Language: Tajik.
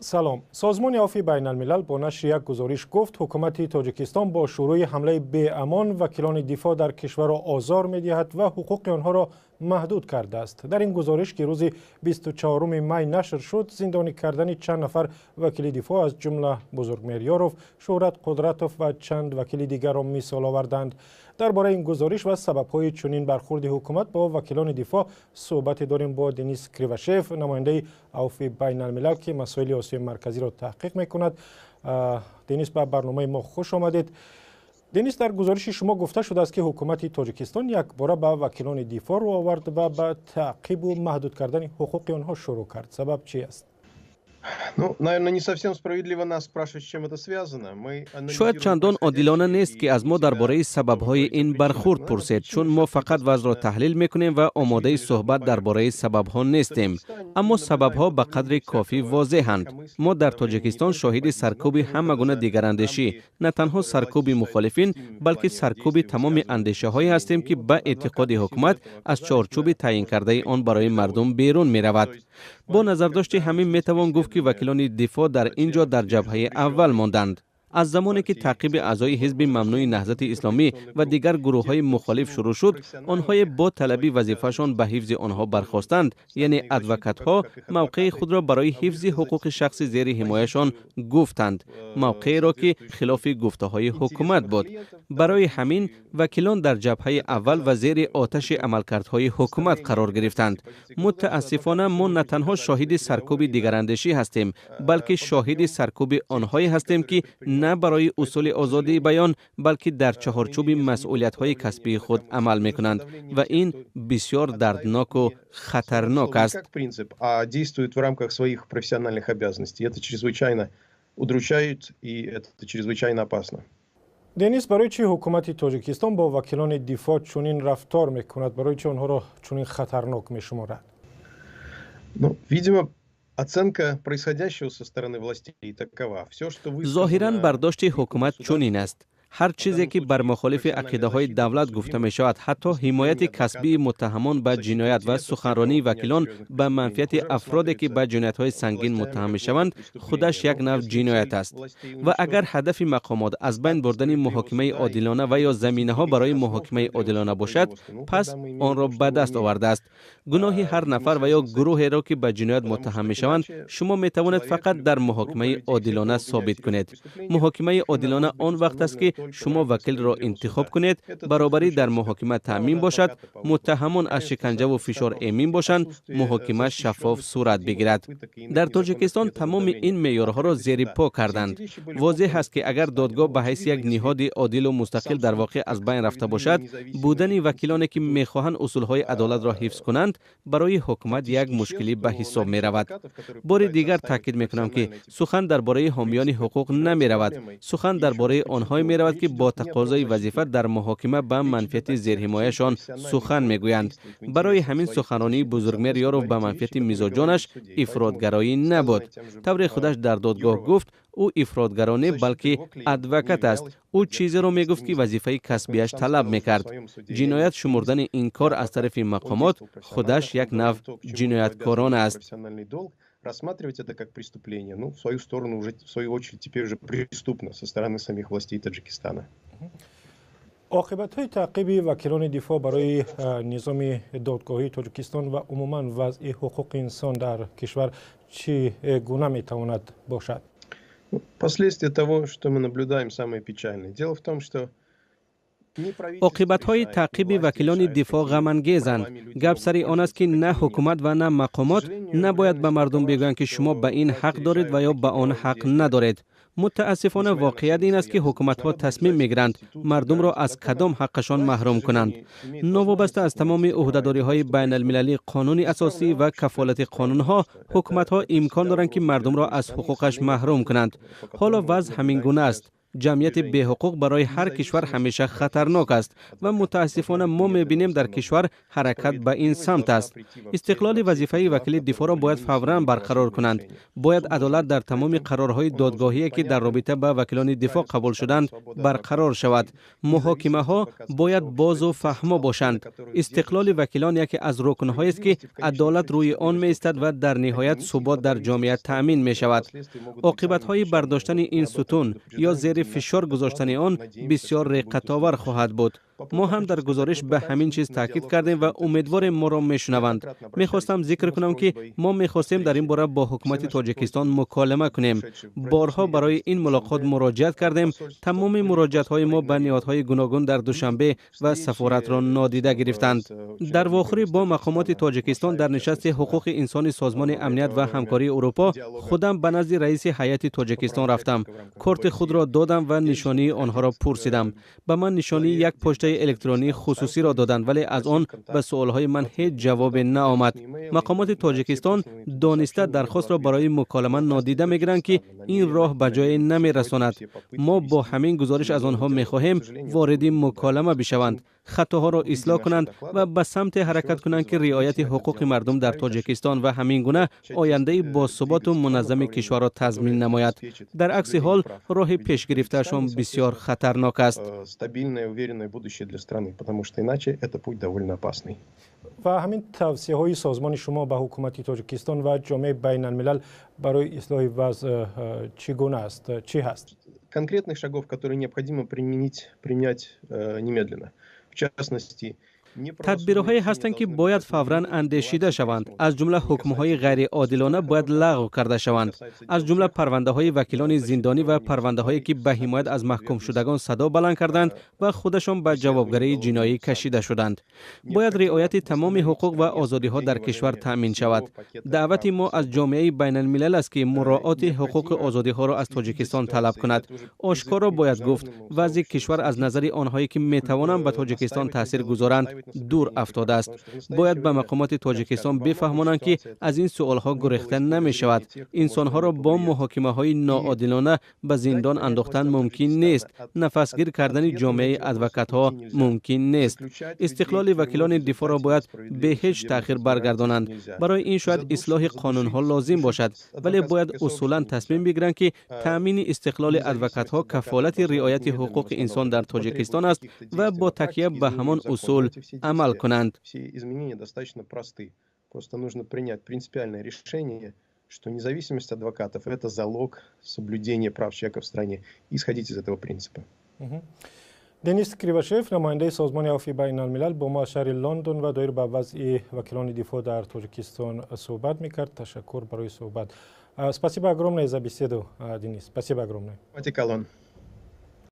Салом. Созмони Афви Байналмилал бо нашри як гузориш гуфт, ҳукумати Тоҷикистон бо шурӯи ҳамлаи беамон вакилони дифоъ дар кишварро озор медиҳад ва ҳуқуқи онҳоро маҳдуд кардааст. Дар ин гузориш, ки рӯзи 24 май нашр шуд, зиндонӣ кардани чанд нафар вакили дифоъ, аз ҷумла Бузургмеҳр Ёров, Шӯҳрат Қудратов ва чанд вакили дигарро мисол оварданд. Дар бораи ин гузориш ва сабабҳои чунин бархурди ҳукумат бо вакилони дифоъ суҳбате дорем бо Денис Кривошеев, намояндаи Афви Байналмилал, ки масоили Осиёи Марказиро таҳқиқ мекунад. Денис, ба барномаи мо хуш омадед. Денис, дар гузориши шумо гуфта шудааст, ки ҳукумати Тоҷикистон якбора ба вакилони дифоъ рӯ овард ва ба таъқибу маҳдуд кардани ҳуқуқи онҳо шурӯъ кард. Сабаб чи аст? Ну, наверное, не совсем справедливо нас спрашивать, с чем это связано. Мы Шояд чандон одилона нест, ки аз мо дар бораи сабабҳои ин бархурд пурсед, чун мо фақат вазъро таҳлил мекунем ва омодаи суҳбат дар бораи сабабҳо нестем. Аммо сабабҳо ба қадри кофӣ возеҳанд. Мо дар Тоҷикистон шоҳиди саркӯби ҳама гуна дигарандешӣ, на танҳо саркӯби мухолифин, балки саркӯби тамоми андешаҳое ҳастем, ки ба эътиқоди ҳукумат аз чорчӯби таъйинкардаи он барои мардум берун меравад. Бо назардошти ҳамин метавон гуфт, ки вакилони дифоъ дар ин ҷо дар ҷабҳаи аввал монданд. Аз замоне ки таъқиби аъзои ҳизби мамнӯи Наҳзати Исломӣ ва дигар гурӯҳҳои мухолиф шурӯъ шуд, онҳое бо талаби вазифаашон ба ҳифзи онҳо бархостанд, яъне адвокатҳо, мавқеи худро барои ҳифзи ҳуқуқи шахси зери ҳимояшон гуфтанд, мавқееро, ки хилофи гуфтаҳои ҳукумат буд. Барои ҳамин вакилон дар ҷабҳаи аввал ва зери оташи амалкардҳои ҳукумат қарор гирифтанд. Мутаассифона, мо на танҳо шоҳиди саркӯби дигарандешӣ ҳастем, балки шоҳиди саркӯби онҳое ҳастем, ки на барои усули озодии баён, балки дар чаҳорчӯби масъулиятҳои касбии худ амал мекунанд, ва ин бисёр дардноку хатарнок аст. Действуют в рамках своих профессиональных обязанностей. Это чрезвычайно удручает и это чрезвычайно опасно. Денис, барои чӣ ҳукумати Тоҷикистон бо вакилони дифоъ чунин рафтор мекунад? Барои чӣ онҳоро чунин хатарнок мешуморад? Ну, видимо, оценка происходящего со стороны властей такова: все, что Зоҳиран, бардошти ҳукумат чунин аст: ҳар чизе, ки бар мухолифи ақидаҳои давлат гуфта мешавад, ҳатто ҳимояти касбии муттаҳамон ба ҷиноят ва суханронии вакилон ба манфиати афроде, ки ба ҷиноятҳои сангин муттаҳам мешаванд, худаш як нав ҷиноят аст. Ва агар ҳадафи мақомот аз байн бурдани муҳокимаи одилона ва ё заминаҳо барои муҳокимаи одилона бошад, пас онро ба даст овардааст. Гуноҳи ҳар нафар ва ё гурӯҳеро, ки ба ҷиноят муттаҳам мешаванд, шумо метавонед фақат дар муҳокимаи одилона собит кунед. Муҳокимаи одилона он вақт аст, ки шумо вакилро интихоб кунед, баробарӣ дар муҳокима таъмин бошад, муттаҳамон аз шиканҷаву фишор эмин бошанд, муҳокима шаффоф сурат бигирад. Дар Тоҷикистон тамоми ин меъёрҳоро зери по карданд. Возеҳ аст, ки агар додгоҳ ба ҳайси як ниҳоди одилу мустақил дар воқеъ аз байн рафта бошад, будани вакилоне, ки мехоҳанд усулҳои адолатро ҳифз кунанд, барои ҳукумат як мушкилӣ ба ҳисоб меравад. Бори дигар таъкид мекунам, ки сухан дар бораи ҳомиёни ҳуқуқ намеравад. Сухан дар бораи онҳое меравад, ки бо тақозои вазифа дар муҳокима ба манфиати зерҳимояшон сухан мегӯянд. Барои ҳамин суханронии Бузургмеҳр Ёров ба манфиати мизоҷонаш ифротгароӣ набуд. Тавре худаш дар додгоҳ гуфт, ӯ ифротгаро не, балки адвокат аст. Ӯ чизеро мегуфт, ки вазифаи касбиаш талаб мекард. Ҷиноят шумурдани ин кор аз тарафи мақомот худаш як нав ҷинояткорона аст. Рассматривать это как преступление, ну, в свою сторону уже, в свою очередь, теперь уже преступно со стороны самих властей Таджикистана. Оқибатҳои таъқиби вакилони дифоъ барои низоми додгоҳии Тоҷикистон ва умуман вазъи ҳуқуқи инсон дар кишвар чӣ гуна метавонад бошад? Последствия того, что мы наблюдаем, самые печальные. Дело в том, что Оқибатҳои таъқиби вакилони дифоъ ғамангезанд. Гап сари он аст, ки на ҳукумат ва на мақомот набояд ба мардум бигӯянд, ки шумо ба ин ҳақ доред ва ё ба он ҳақ надоред. Мутаассифона, воқеият ин аст, ки ҳукуматҳо тасмим мегиранд мардумро аз кадом ҳаққашон маҳрум кунанд. Новобаста аз тамоми ӯҳдадориҳои байналмилалӣ, қонуни асосӣ ва кафолати қонунҳо, ҳукуматҳо имкон доранд, ки мардумро аз ҳуқуқаш маҳрум кунанд. Ҳоло вазъ ҳамин гуна аст. Ҷамъияти беҳуқуқ барои ҳар кишвар ҳамеша хатарнок аст ва мутаассифона мо мебинем, дар кишвар ҳаракат ба ин самт аст. Истиқлоли вазифаи вакили дифоъро бояд фавран барқарор кунанд. Бояд адолат дар тамоми қарорҳои додгоҳие, ки дар робита ба вакилони дифоъ қабул шуданд, барқарор шавад. Муҳокимаҳо бояд бозу фаҳмо бошанд. Истиқлоли вакилон яке аз рукнҳоест, ки адолат рӯи он меистад ва дар ниҳоят субот дар ҷомеа таъмин мешавад. Оқибатҳои бардоштани ин сутун ё зери фишор гузоштани он бисёр реққатовар хоҳад буд. Мо ҳам дар гузориш ба ҳамин чиз таъкид кардем ва умедворем, моро мешунаванд. Мехостам зикр кунам, ки мо мехостем дар ин бора бо ҳукумати Тоҷикистон муколима кунем. Борҳо барои ин мулоқот муроҷиат кардем. Тамоми муроҷиатҳои мо ба ниҳодҳои гуногун дар Душанбе ва сафоратро нодида гирифтанд. Дар вохӯрӣ бо мақомоти Тоҷикистон дар нишасти ҳуқуқи инсони Созмони амният ва ҳамкории Урупо худам ба назди раиси ҳайати Тоҷикистон рафтам, корти худро додам ва нишонии онҳоро пурсидам. Ба ман нишонии як почтаи электронии хусусиро доданд, вале аз он ба суолҳои ман ҳеҷ ҷавобе наомад. Мақомоти Тоҷикистон дониста дархостро барои муколама нодида мегиранд, ки ин роҳ ба ҷое намерасонад. Мо бо ҳамин гузориш аз онҳо мехоҳем вориди муколама бишаванд, хатоҳоро ислоҳ кунанд ва ба самте ҳаракат кунанд, ки риояти ҳуқуқи мардум дар Тоҷикистон ва ҳамин гуна ояндаи босуботу муназзами кишварро тазмин намояд. Дар акси ҳол роҳи пешгирифтаашон бисёр хатарнок аст. Стабильное, уверенное будущее для страны, потому что иначе это путь довольно опасный. Ва ҳамин тавсияҳои созмони шумо ба ҳукумати Тоҷикистон ва ҷомеаи байналмилал барои ислоҳи вазъ чӣ гуна аст, чӣ ҳаст? Конкретных шагов, которые необходимо принять немедленно. В частности, тадбирҳое ҳастанд, ки бояд фавран андешида шаванд. Аз ҷумла ҳукмҳои ғайриодилона бояд лағв карда шаванд, аз ҷумла парвандаҳои вакилони зиндонӣ ва парвандаҳое, ки ба ҳимоят аз маҳкумшудагон садо баланд карданд ва худашон ба ҷавобгарии ҷиноӣ кашида шуданд. Бояд риояти тамоми ҳуқуқ ва озодиҳо дар кишвар таъмин шавад. Даъвати мо аз ҷомеаи байналмилал аст, ки муроати ҳуқуқу озодиҳоро аз Тоҷикистон талаб кунад. Ошкоро бояд гуфт, вазъи кишвар аз назари онҳое, ки метавонанд ба Тоҷикистон таъсир гузоранд, дур афтодааст. Бояд ба мақомоти Тоҷикистон бифаҳмонанд, ки аз ин суолҳо гурехта намешавад. Инсонҳоро бо муҳокимаҳои ноодилона ба зиндон андохтан мумкин нест. Нафасгир кардани ҷомеаи адвокатҳо мумкин нест. Истиқлоли вакилони дифоъро бояд бе ҳеҷ таъхир баргардонанд. Барои ин шояд ислоҳи қонунҳо лозим бошад, вале бояд усулан тасмим бигиранд, ки таъмини истиқлоли адвокатҳо кафолати риояти ҳуқуқи инсон дар Тоҷикистон аст ва бо такя ба ҳамон усул амал кунанд. Просто нужно принять принципиальное решение, что независимость адвокатов – это залог соблюдения прав человека в стране, и исходить из этого принципа. Денис Кривошеев, намояндаи Созмони афви байналмилал, бо мо аз шаҳри Лондон ва доир ба вазъи вакилони дифоъ дар Тоҷикистон суҳбат мекард. Ташаккур барои суҳбат. Спасибо огромное за беседу, Денис. Спасибо огромное. Калон.